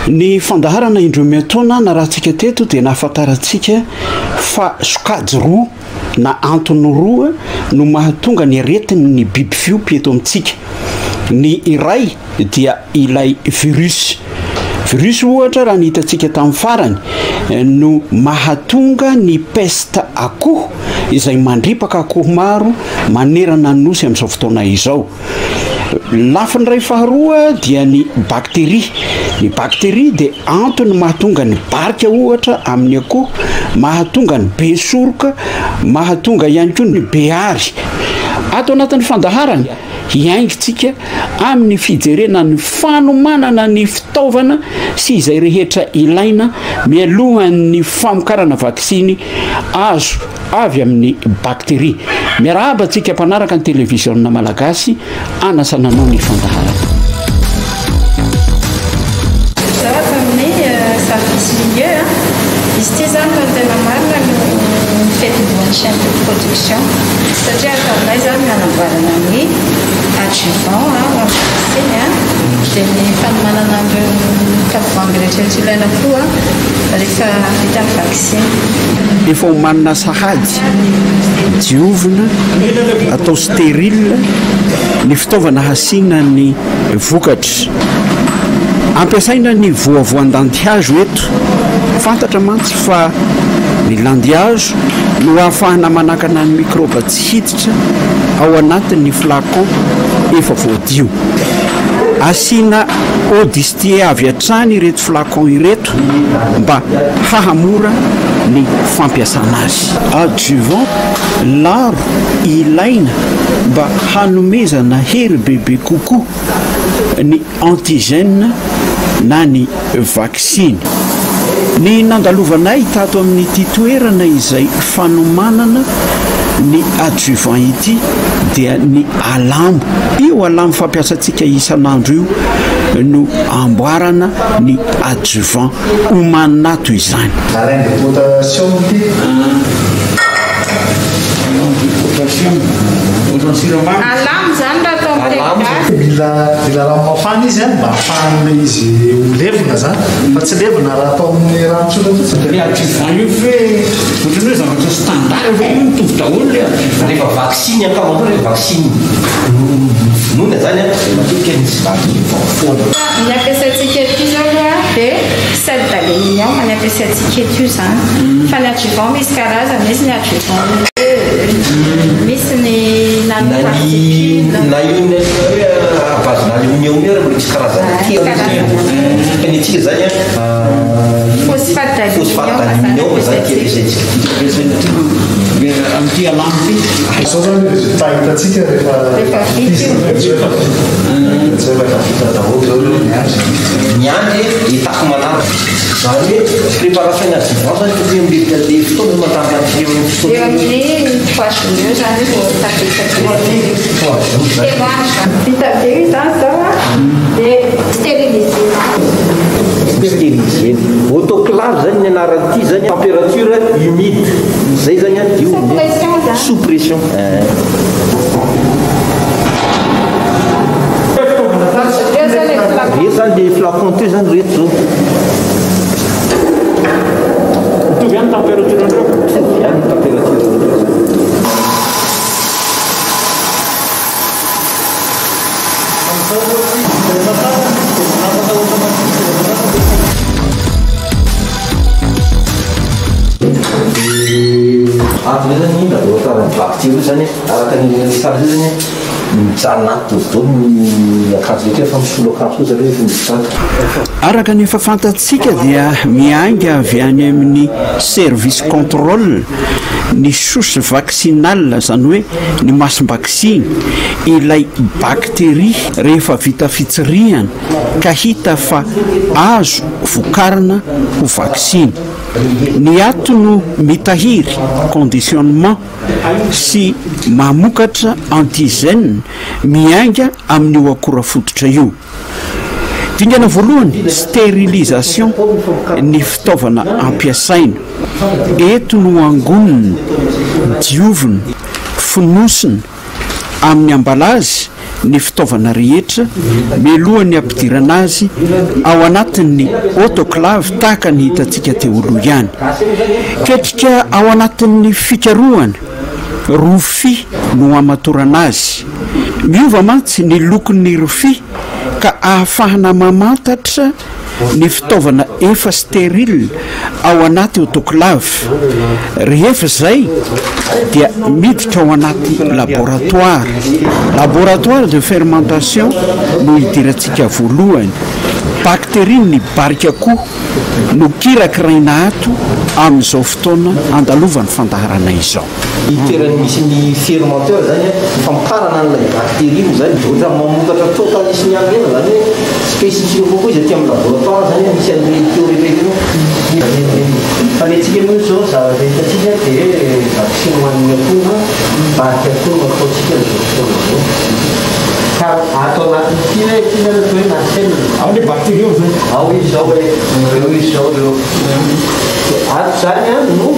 Ny fandaharana indroa miantaona narahantsika teto dia nahafantarantsika fa sokajy roa na antony roa no mahatonga ny aretin'ny biby fiompy eto amintsika. Ny iray dia ilay virus. Virus ohatra raha ny hitantsika tamin'ny farany no mahatonga ny peste akoho izay mandripaka akoho maro manerana ny nosy amin'izao fotoana izao. Lafiny iray faharoa dia ny bakteria. Ny bakteria dia antony mahatonga ny barika ohatra amin'ny akoho, mahatonga ny be soroka, mahatonga ihany koa ny be ary. Ato anatin'ny fandaharana, hiaingintsika amin'ny fijerena ny fanomanana ny fitaovana sy izay rehetra ilaina mialohan'ny famokarana vaksiny azo avy amin'ny bakteria. Miarahaba antsika mpanaraka ny televiziona malagasy anasana anao ny fandaharana. Izaho avy amin'ny service milieu a. Izy ity izany raha ny tena marina no fetim-boan'ny chaîne de production satria ataonay izany ny hanamboarana ny adjuvant ho an'ny vaksiny a, dia ny fanomanana an'ireo tavoahangy rehetra rehetra ilaina koa rehefa vita ny vaksiny. Efa omanina sahady, diovina, atao stérile ny fitaovana hasiana ny vokatra. Ampiasaina ny voavoan-dandihazo eto. Fantatra mantsy fa ny landihazo no ahafahana manakana ny mikraoba tsy hiditra ao anatin'ny flacon efa voadio. Asiana eau distillée avy hatrany ireto flacon ireto mba hahamora ny fampiasana azy. Adjuvant, laro ilaina mba hanomezana hery bebe kokoa ny antigène na ny vaksiny. Ny nandalovanay tato amin'ity toerana izay fanomanana ny adjuvant ity dia ny alamo. Io alamo fampiasantsika isan'andro io no amboarana ny adjuvant. Omanina ato izany. Alain de potassium ity. Alain de potassium. Ohatran'ny siramamy. Alamo izany raha atao amin'ny teny gasy. Mila mila rano mafana izy an, mba ahafahan'ilay izy ho levona izany, fa tsy levona raha atao amin'ny rano tsotra fotsiny. Ilay adjuvant io ve ohatran'ny hoe zavatra standard ve io mitovy daholo ilay adjuvant? Rehefa vaksiny ankamaroany rehefa vaksiny vonoina izany an, dia matetika misy adjuvant foana. Ny ampiasaintsika eto io zao aloha dia sel d'aluminium ny ampiasaintsika eto io zany. Fa ny adjuvant misy karazany, misy ny adjuvant huileux, misy ny nanoparticule. Na io na io hoe à base d'aluminium io ary mbola misy karazany kely izy io. Fa ny antsika zany an Phosphate phosphate d'aluminium zany ity ampiasaintsika ity. Ampiasaina ity amin'ity alamo ity. Izao zany ny résultat hitantsika rehefa Rehefa vita io. Rehefa vita. Tsy efa vita daholo zao aloha ny andry. Ny andry étape manaraka. Izany hoe préparation ny adjuvant zany tokony eo amin'ny le fotoana mandany eo amin'ny fotoana. Eo amin'ny trois jours eo zany vao tafita. Trois jours zany. Telo andro zany. Vita be io zany zao a, dia stériliser-na. Stériliser-na. Autoclave zany ny anaran'ity zany, température humide. Zay zany an, io. Sous pression zany. Sous pression. Reto zany le flacon teo zany reto zao. Mitovy ihany température ndreo. Mitovy ihany température ndreo zany. Dia ato indray zany laboratoire ny bactérie zany araka ny sary zay zany mijanona ato daholo ny akanjo rehetra efa misolo akanjo koa zareo rehefa miditra ato. Araka ny efa fantatsika dia miainga avy any amin'ny service contrôle ny souche vaccinale izany hoe ny masom-baksiny ilay bakteria rehefa vita fitsirihana ka hita fa azo vokarina ho vaksiny. Ny ato no mitahiry, conditionnement, sy mamokatra antigène miainga amin'io akora fototra io. Dingana voalohany, stérilisation ny fitaovana ampiasaina. Eto no angonina, diovina, fonosina amin'ny ambalazy. ny fitaovana rehetra mialohan'ny hampidirana azy ao anatin'ny autoclave tahaka ny hitantsika teo aloha ihany. Ketrika ao anatin'ny fikarohana, rofia no hamatorana azy. Miova mantsy ny lokon'ny rofia ka ahafahana mamantatra ny fitaovana efa sterile ao anaty autoclave. Rehefa izay dia miditra ao anaty laboratoire. Laboratoire de fermentation no idirantsika voalohany. Bacterie ny barika koa no kirakiraina ato amin'izao fotoana andalovan'ny fandaharana izao. Ny toerana misy ny fermenteur zany an, fampiharana an'ilay bactérie moa zany, ohatran'ny mamokatra toaka nisy ny any ireny zany hoe spécifique kokoa izy aty amin'ny laboratoire zany an, misy an'ireny tuyau rehetra ireny. Fa ny antsika moa izao zavatra hitantsika dia vaksiny ho an'ny akoho na barika akoho no ataontsika amin'izao fotoana izao. Ka ato anatin'ity hoe ity zany atao hoe nacelle. Ao ilay bactérie ao zay. Ao izy izao hoe, ireo izy izao ireo. Dia ato izany an no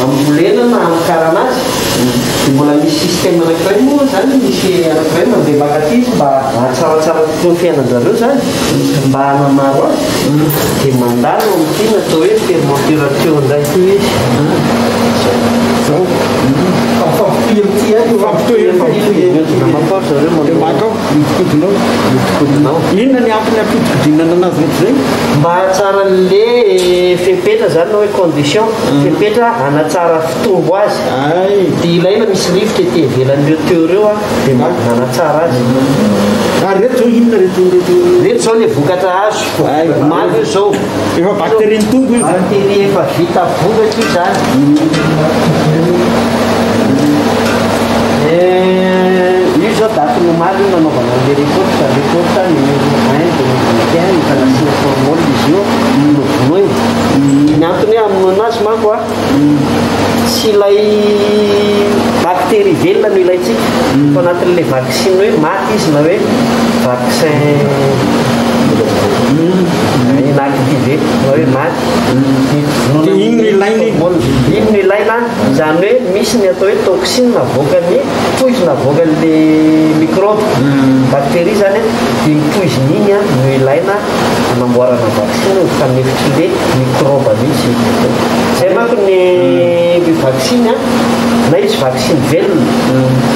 ambolena na amokarana azy, dia mbola misy système anankiray moa izany, misy anankiray mandeha mankaty izy mba hahatsaratsara kokoa ny fiainan-dRareo izany, mba hanamaro azy, dia mandalo amin'ity natao hoe fermenteur teo indray koa izy. Zao. Fa mifampitohy amin'ity ihany io. Mifampitohy, mifampitohy. Mihodina mankao ry zareo manao. Dia makao, mihodinkodina ao. Mihodinkodina ao. Inona ny antony ampihodinkodinana anazy ohatr'izay? Mba hahatsara an'le fepetra zany na hoe condition, fepetra hanatsara fitombo azy. Dia ilaina misy rivotra ety ivelan'ireo tuyau ireo an, dia mba manatsara azy. Ary ireto zao inona ireto ireto? Ireto zao le vokatra azo, omaly io zao. Efa bacterie nitombo io zany. Bacterie efa vita vokatra io zany. Io zao daty ny omaly io nanaovana an'le récolte, récolte numéro un 2021, efa nasiana formol izy io, novonoina. Ny antony hoe hamonoana azy manko a, tsy ilay bactérie velona no ilaintsika, fa anatin'ilay vaccin hoe maty izy na hoe vaccin inactivé na hoe maty. Dia iny no ilaina e? Iny no ilaina, izany hoe misy ny atao hoe toxine avoakan'ny, poizina avoakan'ilay microbe, bactérie izany, dia iny poizina iny no ilaina hanamboarana vaksiny ho fanefitr'ilay microbe mihitsy. Izay manko ny vaksiny an, na izy vaksiny velona,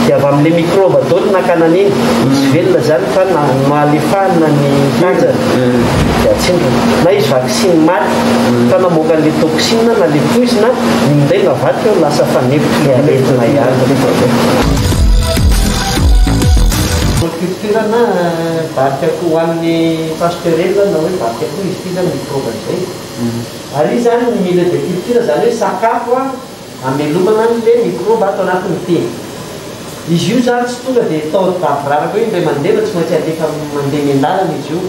dia avy amin'ilay microbe daholo no nakana an'iny, izy velona izany fa nohalefahana ny tanjany dia atsindrona. Na izy vaksiny maty fa namoaka an'ilay toxine na ilay poizina, iny indray no avadika ho lasa fanefitr'ilay aretina ihany. Culture na barika akoho hohanin'ny pasteurella na hoe barika akoho izy ity zany microbe izay. Ary io zany ny milieu de culture zany hoe sakafo amelomana an'le microbe ato anatin'ny tena. Izy io zany tsy tonga dia atao davoraraka hoe indray mandeha fa tsy maintsy alefa mandeha miandalana izy io.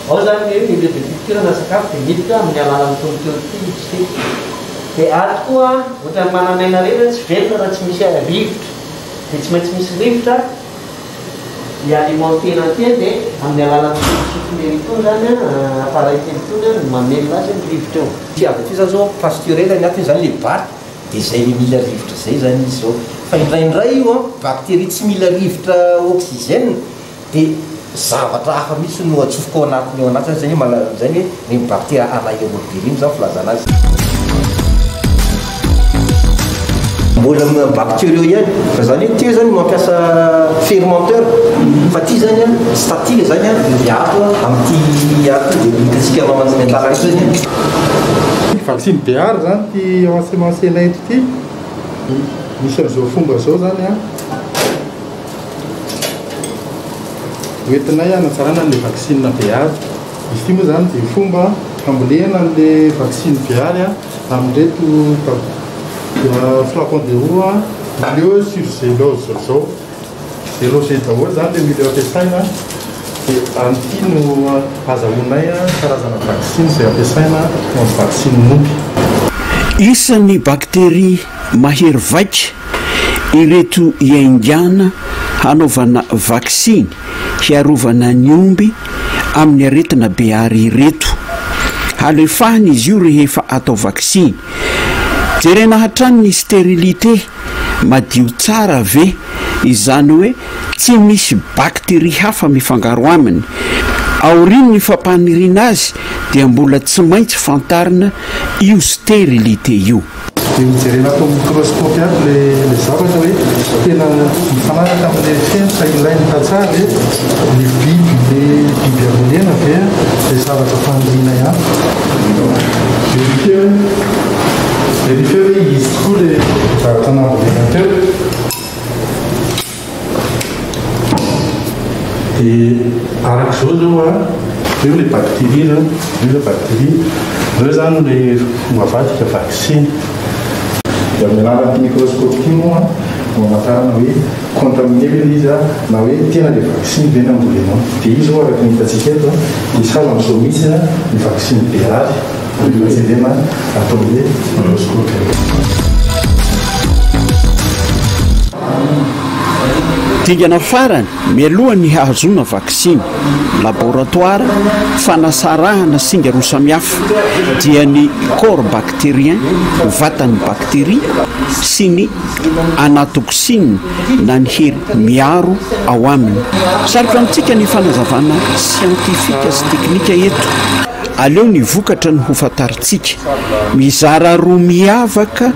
Ao zany ny hoe milieu de culture na sakafo dia miditra amin'ny alalan'itony teo ity izy ity. Dia ato koa ohatran'ny manan'aina ireny tsy velona raha tsy misy rivotra. Dia tsy maintsy misy rivotra hi-alimenter-na an'ity dia amin'ny alalan'ny souffle itony izany an, appareil kely itony an, no mamelona azy ny rivotra eo. Ty avy aty zany zao pasteurella ny atony zany le barika de zay le mila rivotra zay zany izy zao fa indraindray io an bacterie tsy mila rivotra oxygène de zavatra hafa mihitsy no atsofoka ao anatiny ao anaty zany zay hoe zay ny hoe reny bacterie anaerobie reny zany filazana azy. Mbola amina bacteriaux ihany fa zany hoe teo zany mampiasa fermenteur fa ty zany an statique zany an de ato an amin'ity ato ity de hitantsika miantsara eto zany an. Vaksiny Behary zany ity ensemencenay eto ity, misy an'izao fomba izao zany an, hoentinay hanatsarana an'ilay vaksiny Behary. Izy ity moa zany dia fomba hambolena an'ilay vaksiny Behary amin'ireto flacon de eau milieu surgélose zao. Délogé daholo zany le milieu ampiasaina dia amin'ity no azahoanay karazana vaksiny izay ampiasaina ho amin'ny vaksinin'omby. Isan'ny bakteria mahery vaika ireto iaingàna hanaovana vaksiny hiarovana ny omby amin'ny aretina behary ireto. Halefahina izy io rehefa atao vaksiny. Jerena hatrany ny stérilité, madio tsara ve Izany hoe tsy misy bakteria hafa mifangaro aminy. Aorian'ny fampaniriana azy dia mbola tsy maintsy fantarina io stérilité io. Dia hojerena ato amin'ny microscope ato ilay zavatra hoe tena mifanaraka amin'ilay fenitra ilain'ny tantsaha ve ny biby, ilay biby ambolena ve ilay zavatra faniriana ihany. Vérifier hoe, vérifier hoe izy tokoa ilay zavatra nambolena teo. Dia araka izao izao an, ireo ilay bactérie ireo, ireo ilay bactérie, ireo izany ilay ho avadika vaksiny. Dia amin'ny alalan'ity microscope ity moa no hamantarana hoe contaminé ve ilay izy na hoe tena ilay vaksiny ve no ambolenao. Dia io izao araka ny hitantsika eto dia sahala amin'izao mihitsy ny vaksiny Berary. Rehefa jerena ato amin'ny microscope. Dingana farany mialoha ny hahazoana vaksiny, laboratoara, fanasarahana singa roa samihafa, dia ny corps bactérien, vatan'ny bakteria, sy ny anatoxine na ny hery miaro ao aminy. Sarotra amintsika ny fanazavana siantifika sy teknika eto. Aleo ny vokatra no ho fantarintsika. Mizara roa miavaka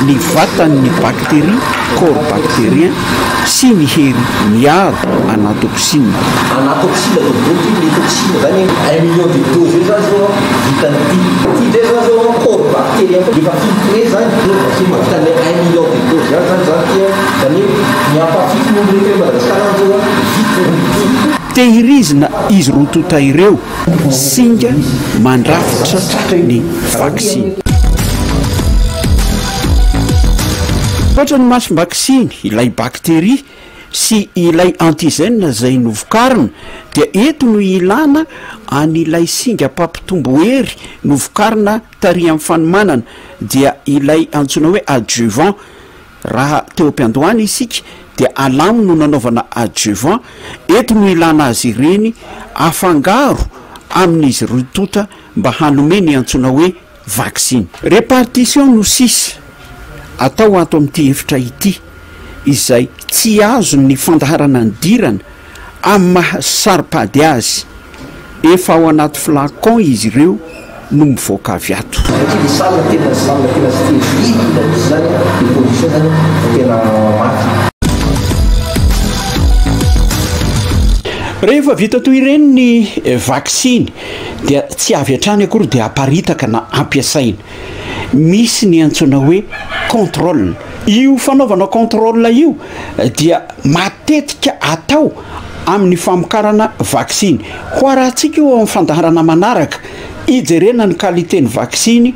ny vatan'ny bakteria, corps bactérien, sy ny hery miaro, anatoxine. Anatoxine de gros ty ny toxine zany un million de dose eo zany zao vitan'ity. Ty ndray zany zao corps bactérien koa efa filtré zany zao vaksiny mahavita an'ilay un million de dose ihany zany zany ty an, zany hoe ny ampahafiton'ny olona eto Madagasikara zany zao vita ity. Tehirizina izy roa tonta ireo. Singa mandrafitra ny vaksiny. Ankoatra ny masom-baksiny, ilay bakteria sy ilay antigène izay novokarina dia eto no ilana an'ilay singa mpampitombo hery novokarina tary amin'ny fanomanana dia ilay antsoina hoe adjuvant. Raha teo am-piandohana isika dia alamo no nanaovana adjuvant, eto no ilana azy ireny afangaro amin'izy roa tonta mba hanome ny antsoina hoe vaksiny. Répartition no sisa atao ato amin'ity efitra ity izay tsy azon'ny fandaharana nidirana amin'ny maha saro-pady azy. Efa ao anaty flacon izy ireo no mivoaka avy ato. Satria le salle tena salle tena stérile mihitsy zany an, le condition zany tena mafy. Rehefa vita toy ireny ny vaksiny dia tsy avy hatrany akory dia aparitaka na ampiasaina. Misy ny antsoina hoe contrôle. Io fanaovana contrôle io dia matetika atao amin'ny famokarana vaksiny. Ho arahantsika io ao amin'ny fandaharana manaraka, hijerena ny qualité ny vaksiny.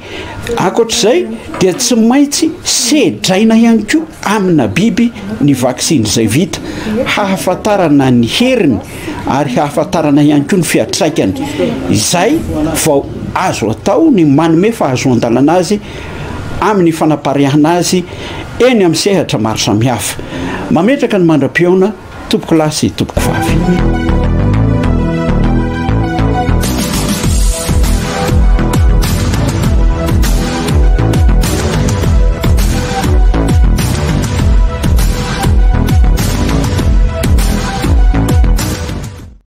Ankoatr'izay dia tsy maintsy sedraina ihany koa amina biby ny vaksiny izay vita, hahafantarana ny heriny ary hahafantarana ihany koa ny fiantraikany. Izay vao azo atao ny manome fahazoan-dalana azy amin'ny fanapariahana azy eny amin'ny sehatra maro samihafa. Mametraka ny mandra-pihaona tompokolahy sy tompokovavy.